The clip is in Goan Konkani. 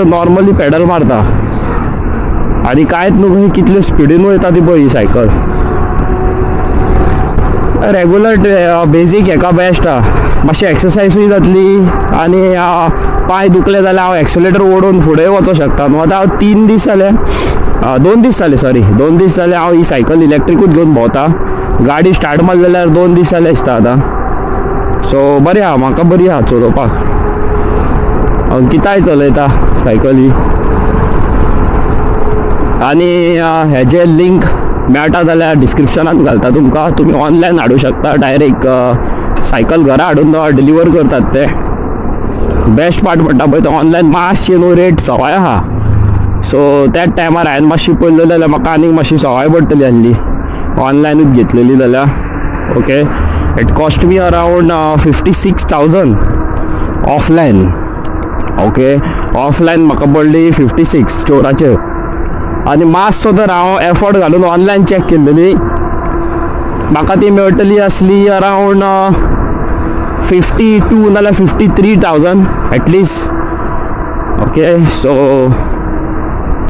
नॉर्मली पेडल मारता आनी कांयच न्हू, खंय कितले स्पिडीन वयता ती पळय. ही सायकल रेगुलर बेजीक हेका बेस्ट आहा. मातशी एक्सरसायजूय जातली आनी पांय दुखले जाल्यार हांव एक्सलेटर ओडून फुडें वचोंक शकता न्हू. आतां हांव 3 दीस जाले, 2 दीस जाले, सॉरी, 2 दीस जाले हांव ही सायकल इलेक्ट्रिकूच घेवन भोंवता. गाडी स्टार्ट मारली जाल्यार 2 दीस जाले दिसता आतां. सो बरें आहा, म्हाका बरी आहा चलोवपाक. अंकिताय चलयता सायकल ही. आनी हेजे लिंक मेळटा जाल्यार डिस्क्रिप्शनात घालता तुमकां. तुमी ऑनलायन हाडूं शकता. डायरेक्ट सायकल घरा हाडून डिलिवर करतात ते. बेस्ट पार्ट म्हणटा पळय तो ऑनलायन मातशी न्हू रेट सवाय आहा. सो त्याच टायमार हांवें मातशी पळयलें जाल्यार म्हाका आनीक मातशी सवाय पडटली आसली ऑनलायनूच घेतलेली जाल्यार. Okay, it cost me around 56,000 offline. Okay, offline म्हाका पडली 56 स्टोराचेर. आनी मातसो तर हांव एफर्ट घालून ऑनलायन चॅक केल्लेली, म्हाका ती मेळटली आसली अरावंड 52 नाल्यार 53,000 at least. Okay, so